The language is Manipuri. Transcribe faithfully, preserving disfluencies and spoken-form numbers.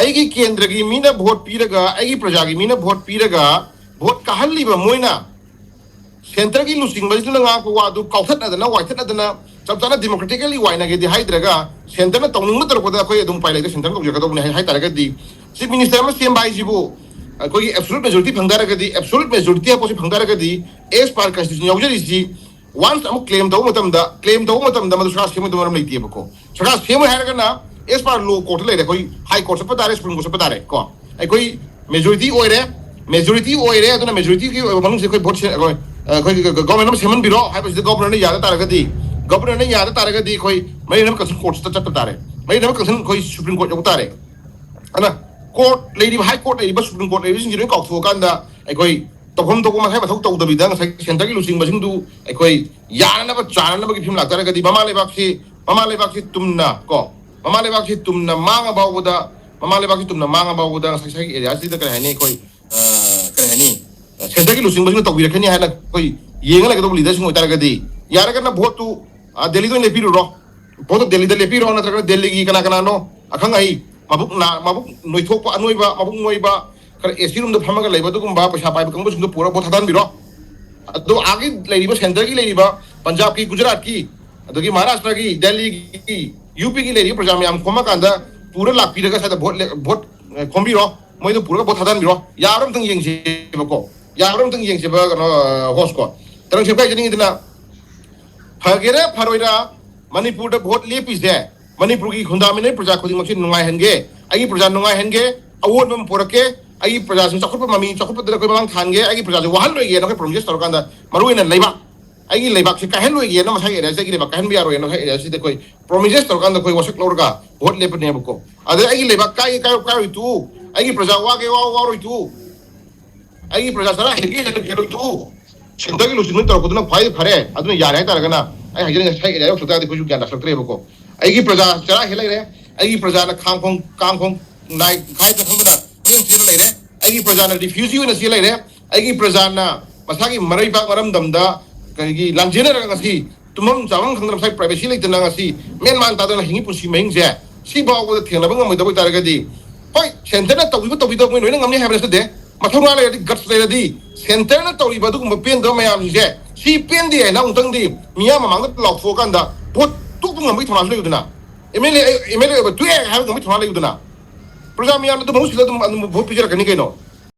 ꯑꯩꯒꯤ ꯀꯦꯟꯗ꯭ꯔꯒꯤ ꯃꯤꯅ ꯚꯣꯠ ꯄꯤꯔꯒ, ꯑꯩꯒꯤ ꯄ꯭ꯔꯖꯥꯒꯤ ꯃꯤꯅ ꯚꯣꯠ ꯄꯤꯔꯒ ꯚꯣꯠ ꯀꯥꯍꯜꯂꯤꯕ ꯃꯣꯏꯅ ꯁꯦꯟꯇꯔꯒꯤ ꯂꯨꯆꯤꯡꯕꯁꯤꯡꯗꯨꯅ ꯉꯥꯡꯕ ꯋꯥꯗꯨ ꯀꯥꯎꯊꯠꯅꯗꯅ, ꯋꯥꯏꯊꯠꯅꯗꯅ, ꯆꯞ ꯆꯥꯅ ꯗꯤꯃꯣꯀ꯭ꯔꯦꯇꯤꯀꯦꯜꯂꯤ ꯋꯥꯏꯅꯒꯦꯗꯤ ꯍꯥꯏꯗ꯭ꯔꯒ, ꯁꯦꯟꯇꯔꯅ ꯇꯧꯅꯤꯡꯕ ꯇꯧꯔꯛꯄꯗ ꯑꯩꯈꯣꯏ ꯑꯗꯨꯝ ꯎꯄꯥꯏ ꯂꯩꯇꯦ, ꯁꯦꯟꯇꯔꯅ ꯇꯧꯖꯒꯗꯧꯕꯅꯤ ꯍꯥꯏ ꯍꯥꯏ ꯇꯥꯔꯒꯗꯤ, ꯆꯤꯐ ꯃꯤꯅꯤꯁꯇꯔ ꯑꯃ ꯁꯦꯝꯕ ꯍꯥꯏꯁꯤꯕꯨ ꯑꯩꯈꯣꯏꯒꯤ ꯑꯦꯕꯁꯣꯂꯨꯠ ꯃꯦꯖꯣꯔꯤꯇꯤ ꯐꯪ ꯇꯥꯔꯒꯗꯤ, ꯑꯦꯕꯁꯣꯂꯨꯠ ꯃꯦꯖꯣꯔꯤꯇꯤ ꯍꯥꯏꯕ ꯄꯣꯠꯁꯤ ꯐꯪ ꯇꯥꯔꯒꯗꯤ, ꯑꯦꯁ ꯄꯥꯔ ꯀꯟꯁꯇꯤꯇ꯭ꯌꯨꯁꯟ ꯌꯥꯎꯖꯔꯤꯁꯤ, ꯋꯥꯟꯁ ꯑꯃꯨꯛ ꯀ꯭ꯂꯦꯝ ꯇꯧꯕ ꯃꯇꯝꯗ, ꯀ꯭ꯂꯦꯝ ꯇꯧꯕ ꯃꯇꯝꯗ ꯃꯗꯨ ꯁꯔꯀꯥꯔ ꯁꯦꯝꯕꯗ ꯃꯔꯝ ꯂꯩꯇꯦꯕꯀꯣ꯫ ꯁꯔꯀꯥꯔ ꯁꯦꯝꯃꯣꯏ ꯍꯥꯏꯔꯒꯅ ꯑꯦꯁ ꯄꯥꯔ ꯂꯣ ꯀꯣꯔꯠꯇ ꯂꯩꯔꯦ, ꯑꯩꯈꯣꯏ ꯍꯥꯏ ꯀꯣꯔꯠ ꯆꯠꯄ ꯇꯥꯔꯦ, ꯁꯨꯄ꯭ꯔꯤꯝ ꯀꯣꯔꯠ ꯆꯠꯄ ꯇꯥꯔꯦ ꯀꯣ꯫ ꯑꯩꯈꯣꯏ ꯃꯦꯖꯣꯔꯤꯇꯤ ꯑꯣꯏꯔꯦ, ꯃꯦꯖꯣꯔꯤꯇꯤ ꯑꯣꯏꯔꯦ, ꯑꯗꯨꯅ ꯃꯦꯖꯣꯔꯤꯇꯤꯒꯤ ꯑꯣꯏꯕ ꯃꯅꯨꯡꯁꯤꯗ ꯑꯩꯈꯣꯏ ꯚꯣꯠ ꯁꯦ-, ꯑꯩꯈꯣꯏ, ꯑꯩꯈꯣꯏ ꯒ-, ꯒ-, ꯒꯣꯕꯔꯅꯔ ꯑꯃ ꯁꯦꯝꯍꯟꯕꯤꯔꯣ ꯍꯥꯏꯕꯁꯤꯗ ꯒꯣꯕꯔꯅꯔꯅ ꯌꯥꯗ ꯇꯥꯔꯒꯗꯤ, ꯒꯣꯕꯔꯅꯔꯅ ꯌꯥꯗ ꯇꯥꯔꯒꯗꯤ ꯑꯩꯈꯣꯏ ꯃꯔꯤ ꯂꯩꯅꯕ ꯀꯟꯁꯔꯟ ꯀꯣꯔꯠꯁꯤꯗ ꯆꯠꯄ ꯇꯥꯔꯦ, ꯃꯔꯤ ꯂꯩꯅꯕ ꯀꯟꯁꯔꯟ ꯑꯩꯈꯣꯏ ꯁꯨꯄ꯭ꯔꯤꯝ ꯀꯣꯔꯠ ꯌꯧꯕ ꯇꯥꯔꯦ꯫ ꯑꯗꯨꯅ ꯀꯣꯔꯠ ꯂꯩꯔꯤꯕ, ꯍꯥꯏ ꯀꯣꯔꯠ ꯂꯩꯔꯤꯕ, ꯁꯨꯄ꯭ꯔꯤꯝ ꯀꯣꯔꯠ ꯂꯩꯔꯤꯕꯁꯤꯡꯁꯤ ꯂꯣꯏ ꯀꯥꯎꯊꯣꯛꯑꯀꯥꯟꯗ ꯑꯩꯈꯣꯏ ꯇꯧꯐꯝ ꯊꯣꯛꯄ ꯃꯁꯥꯏ ꯃꯊꯧ ꯇꯧꯗꯕꯤꯗ ꯉꯁꯥꯏ ꯁꯦꯟꯇꯔꯒꯤ ꯂꯨꯆꯤꯡꯕꯁꯤꯡꯗꯨ ꯑꯩꯈꯣꯏ ꯌꯥꯅꯅꯕ ꯆꯥꯅꯅꯕꯒꯤ ꯐꯤꯕꯝ ꯂꯥꯛꯇꯥꯔꯒꯗꯤ ꯃꯃꯥ ꯂꯩꯕꯥꯛꯁꯤ, ꯃꯃꯥ ꯂꯩꯕꯥꯛꯁꯤ ꯇꯨꯝꯅ ꯀꯣ, ꯃꯃꯥ ꯂꯩꯕꯥꯛꯁꯤ ꯇꯨꯝꯅ ꯃꯥꯡꯉ ꯐꯥꯎꯕꯗ, ꯃꯃꯥ ꯂꯩꯕꯥꯛꯁꯤ ꯇꯨꯝꯅ ꯃꯥꯡꯉ ꯐꯥꯎꯕꯗ ꯉꯁꯥꯏ ꯉꯁꯥꯏꯒꯤ ꯑꯦꯔꯤꯌꯥꯁꯤꯗ ꯀꯔꯤ ꯍꯥꯏꯅꯤ, ꯑꯩꯈꯣꯏ, ꯑ, ꯀꯔꯤ ꯍꯥꯏꯅꯤ, ꯑ, ꯁꯦꯟꯇꯔꯒꯤ ꯂꯨꯆꯤꯡꯕꯁꯤꯡꯅ ꯇꯧꯕꯤꯔꯛꯀꯅꯤ ꯍꯥꯏꯅ ꯑꯩꯈꯣꯏ ꯌꯦꯡꯉ ꯂꯩꯒꯗꯧꯕ ꯂꯤꯗꯔꯁꯤꯡ ꯑꯣꯏꯇꯥꯔꯒꯗꯤ, ꯌꯥꯔꯒꯅ ꯚꯣꯠꯇꯨ, ꯑ, ꯗꯦꯜꯂꯤꯗ ꯑꯣꯏꯅ ꯂꯦꯞꯄꯤꯔꯨꯔꯣ, ꯚꯣꯠꯇꯨ ꯗꯦꯜꯂꯤꯗ ꯂꯦꯞꯄꯤꯔꯣ, ꯅꯠꯇ꯭ꯔꯒꯅ ꯗꯦꯜꯂꯤꯒꯤ ꯀꯅꯥ ꯀꯅꯥꯅꯣ ꯑꯈꯪ ꯑꯍꯩ, ꯃꯕꯨꯛ ꯅꯥ-, ꯃꯕꯨꯛ ꯅꯣꯏꯊꯣꯛꯄ, ꯑꯅꯣꯏꯕ, ꯃꯕꯨꯛ ꯅꯣꯏꯕ, ꯈꯔ ꯑꯦ ꯁꯤ ꯔꯨꯝꯗ ꯐꯝꯃꯒ ꯂꯩꯕ ꯑꯗꯨꯒꯨꯝꯕ ꯄꯩꯁꯥ ꯄꯥꯏꯕ ꯀꯥꯡꯕꯨꯁꯤꯡꯗꯣ ꯄꯨꯔꯒ ꯚꯣꯠ ꯊꯥꯗꯍꯟꯕꯤꯔꯣ꯫ ꯑꯗꯣ ꯑꯥꯒꯤ ꯂꯩꯔꯤꯕ, ꯁꯦꯟꯇꯔꯒꯤ ꯂꯩꯔꯤꯕ, ꯄꯟꯖꯥꯕꯀꯤ, ꯒꯨꯖꯔꯥꯠꯀꯤ, ꯑꯗꯒꯤ ꯃꯍꯥꯔꯥꯁꯇ꯭ꯔꯒꯤ, ꯗꯦꯜꯂꯤꯒꯤ, ꯌꯨ ꯄꯤꯒꯤ ꯂꯩꯔꯤꯕ ꯄ꯭ꯔꯖꯥ ꯃꯌꯥꯝ ꯈꯣꯝꯃꯀꯥꯟꯗ ꯄꯨꯔ ꯂꯥꯛꯄꯤꯔꯒ ꯁ꯭ꯋꯥꯏꯗ ꯚꯣꯠ ꯂꯦ-, ꯚꯣꯠ, ꯑꯦ, ꯈꯣꯝꯕꯤꯔꯣ꯫ ꯃꯣꯏꯗꯣ ꯄꯨꯔꯒ ꯚꯣꯠ ꯊꯥꯗꯍꯟꯕꯤꯔꯣ꯫ ꯌꯥꯕ꯭ꯔꯥ ꯑꯝꯇꯪ ꯌꯦꯡꯁꯦꯕꯀꯣ꯫ ꯌꯥꯕ꯭ꯔꯥ ꯑꯝꯇꯪ ꯌꯦꯡꯁꯦꯕ, ꯀꯩꯅꯣ, ꯑ, ꯍꯣꯁꯀꯣ꯫ ꯇꯔꯪ ꯁꯦꯝꯈꯥꯏꯖꯅꯤꯡꯉꯤꯗꯅ ꯐꯒꯦꯔꯥ ꯐꯔꯣꯏꯔꯥ, ꯃꯅꯤꯄꯨꯔꯗ ꯚꯣꯠ ꯂꯦꯞꯄꯤꯁꯦ ꯃꯅꯤꯄꯨꯔꯒꯤ ꯈꯨꯟꯗꯥꯃꯤꯟꯅꯔꯤꯕ ꯄ꯭ꯔꯖꯥ ꯈꯨꯗꯤꯡꯃꯛꯁꯦ ꯅꯨꯡꯉꯥꯏꯍꯟꯒꯦ, ꯑꯩꯒꯤ ꯄ꯭ꯔꯖꯥ ꯅꯨꯡꯉꯥꯏꯍꯟꯒꯦ, ꯑꯑꯣꯟꯕ ꯑꯃ ꯄꯨꯔꯛꯀꯦ, ꯑꯩꯒꯤ ꯄ꯭ꯔꯖꯥꯁꯤꯡ ꯆꯥꯎꯈꯠꯄ ꯃꯃꯤ, ꯆꯥꯎꯈꯠꯄꯗ ꯑꯩꯈꯣꯏ ꯃꯃꯥꯡ ꯊꯥꯍꯟꯒꯦ, ꯑꯩꯒꯤ ꯄ꯭ꯔꯖꯥꯁꯦ ꯋꯥꯍꯜꯂꯣꯏꯒꯦꯅ ꯑꯩꯈꯣꯏ ꯄ꯭ꯔꯣꯃꯤꯁ ꯇꯧꯔꯀꯥꯟꯗ, ꯃꯔꯨꯑꯣꯏꯅ ꯂꯩꯕꯥꯛ, ꯑꯩꯒꯤ ꯂꯩꯕꯥꯛꯁꯦ ꯀꯥꯏꯍꯜꯂꯣꯏꯒꯦꯅ ꯃꯁꯥꯒꯤ ꯑꯦꯔꯤꯌꯥꯁꯤꯗ ꯑꯩꯒꯤ ꯂꯩꯕꯥꯛ ꯀꯥꯏꯍꯟꯕ ꯌꯥꯔꯣꯏꯅ ꯃꯁꯥꯒꯤ ꯑꯦꯔꯤꯌꯥꯁꯤꯗ ꯑꯩꯈꯣꯏ ꯄ꯭ꯔꯣꯃꯤꯁ ꯇꯧꯔꯀꯥꯟꯗ ꯑꯩꯈꯣꯏ ꯋꯥꯁꯛ ꯂꯧꯔꯒ ꯚꯣꯠ ꯂꯦꯞꯄꯅꯦꯕꯀꯣ꯫ ꯑꯗ ꯑꯩꯒꯤ ꯂꯩꯕꯥꯛ ꯀꯥꯏꯒꯦ ꯀꯥꯏꯔꯣꯏ ꯀꯥꯏꯔꯣꯏ ꯇꯨ, ꯑꯩꯒꯤ ꯄ꯭ꯔꯖꯥ ꯋꯥꯒꯦ ꯋꯥ ꯋꯥꯔꯣꯏ ꯇꯨ, ꯑꯩꯒꯤ ꯄ꯭ꯔꯖꯥ ꯆꯔꯥ ꯍꯦꯟꯒꯦ ꯍꯦꯜꯂꯣꯏ ꯇꯨ, ꯁꯦꯟꯇꯔꯒꯤ ꯂꯨꯆꯤꯡꯕ ꯇꯧꯔꯛꯄꯗꯨꯅ ꯈ꯭ꯋꯥꯏꯗꯒꯤ ꯐꯔꯦ꯫ ꯑꯗꯨꯅ ꯌꯥꯔꯦ ꯍꯥꯏꯇꯥꯔꯒꯅ ꯑꯩ ꯍꯥꯏꯖꯅꯤꯡꯉꯦ, ꯉꯁꯥꯏ ꯑꯦꯔꯤꯌꯥ ꯌꯧꯁꯤꯜꯂꯛ ꯇꯥꯔꯗꯤ ꯑꯩꯈꯣꯏꯁꯨ ꯒ꯭ꯌꯥꯟ ꯇꯥꯁꯤꯜꯂꯛꯇ꯭ꯔꯦꯕꯀꯣ꯫ ꯑꯩꯒꯤ ꯄ꯭ꯔꯖꯥ ꯆꯔꯥ ꯍꯦꯜ ꯂꯩꯔꯦ, ꯑꯩꯒꯤ ꯄ꯭ꯔꯖꯥꯅ ꯈꯥꯡ ꯈꯣꯡ, ꯀꯥꯡ ꯈꯣꯡ ꯅꯥꯏ ꯈꯥꯏꯗꯅ ꯈꯪꯗꯅ ꯃꯌꯨꯝ ꯆꯦꯜꯂ ꯂꯩꯔꯦ, ꯑꯩꯒꯤ ꯄ꯭ꯔꯖꯥꯅ ꯔꯤꯐ꯭ꯌꯨꯖꯤ ꯑꯣꯏꯅ ꯆꯦꯜ ꯂꯩꯔꯦ, ꯑꯩꯒꯤ ꯄ꯭ꯔꯖꯥꯅ ꯃꯁꯥꯒꯤ ꯃꯔꯩꯕꯥꯛ ꯃꯔꯝꯗꯝꯗ ꯀꯔꯤꯒꯤ ꯂꯥꯟꯖꯦꯟꯅꯔꯒ ꯉꯁꯤ ꯇꯨꯝꯐꯝ ꯆꯥꯐꯝ ꯈꯪꯗꯅ ꯃꯁꯥꯒꯤ ꯄ꯭ꯔꯥꯏꯚꯦꯁꯤ ꯂꯩꯇꯅ ꯉꯁꯤ ꯃꯦꯟ ꯃꯥꯟ ꯇꯥꯗꯅ ꯍꯤꯡꯉꯤ ꯄꯨꯟꯁꯤ ꯃꯍꯤꯡꯁꯦ ꯁꯤ ꯐꯥꯎꯕꯗ ꯊꯦꯡꯅꯕ ꯉꯝꯃꯣꯏꯗꯕ ꯑꯣꯏꯇꯥꯔꯒꯗꯤ ꯍꯣꯏ, ꯁꯦꯟꯇꯔꯅ ꯇꯧꯕꯤꯕ ꯇꯧꯕꯤꯗꯕ ꯃꯣꯏ ꯂꯣꯏꯅ ꯉꯝꯅꯤ ꯍꯥꯏꯕ ꯅꯠꯆꯗꯦ꯫ ꯃꯊꯧꯅꯥ ꯂꯩꯔꯗꯤ, ꯒꯠꯁ ꯂꯩꯔꯗꯤ, ꯁꯦꯟꯇꯔꯅ ꯇꯧꯔꯤꯕ ꯑꯗꯨꯒꯨꯝꯕ ꯄꯦꯟꯗꯕ ꯃꯌꯥꯝꯁꯤꯡꯁꯦ, ꯁꯤ ꯄꯦꯟꯗꯦ ꯍꯥꯏꯅ ꯑꯃꯨꯛꯇꯪꯗꯤ ꯃꯤꯌꯥꯝ ꯃꯃꯥꯡꯗ ꯂꯥꯎꯊꯣꯛꯑꯀꯥꯟꯗ ꯚꯣꯠ ꯇꯣꯛꯄ ꯉꯝꯕꯒꯤ ꯊꯧꯅꯥꯁꯨ ꯂꯩꯌꯨꯗꯅ꯫ M L A, M L A ꯑꯣꯏꯕ ꯇꯣꯛꯑꯦ ꯍꯥꯏꯕ ꯉꯝꯕꯒꯤ ꯊꯧꯅꯥ ꯂꯩꯌꯨꯗꯅ꯫ ꯄ꯭ꯔꯖꯥ ꯃꯌꯥꯝꯅ ꯑꯗꯨꯝ ꯃꯍꯨꯠ ꯁꯤꯜꯂ ꯑꯗꯨꯝ, ꯑꯗꯨꯝ ꯚꯣꯠ ꯄꯤꯖꯔꯛꯀꯅꯤ ꯀꯩꯅꯣ꯫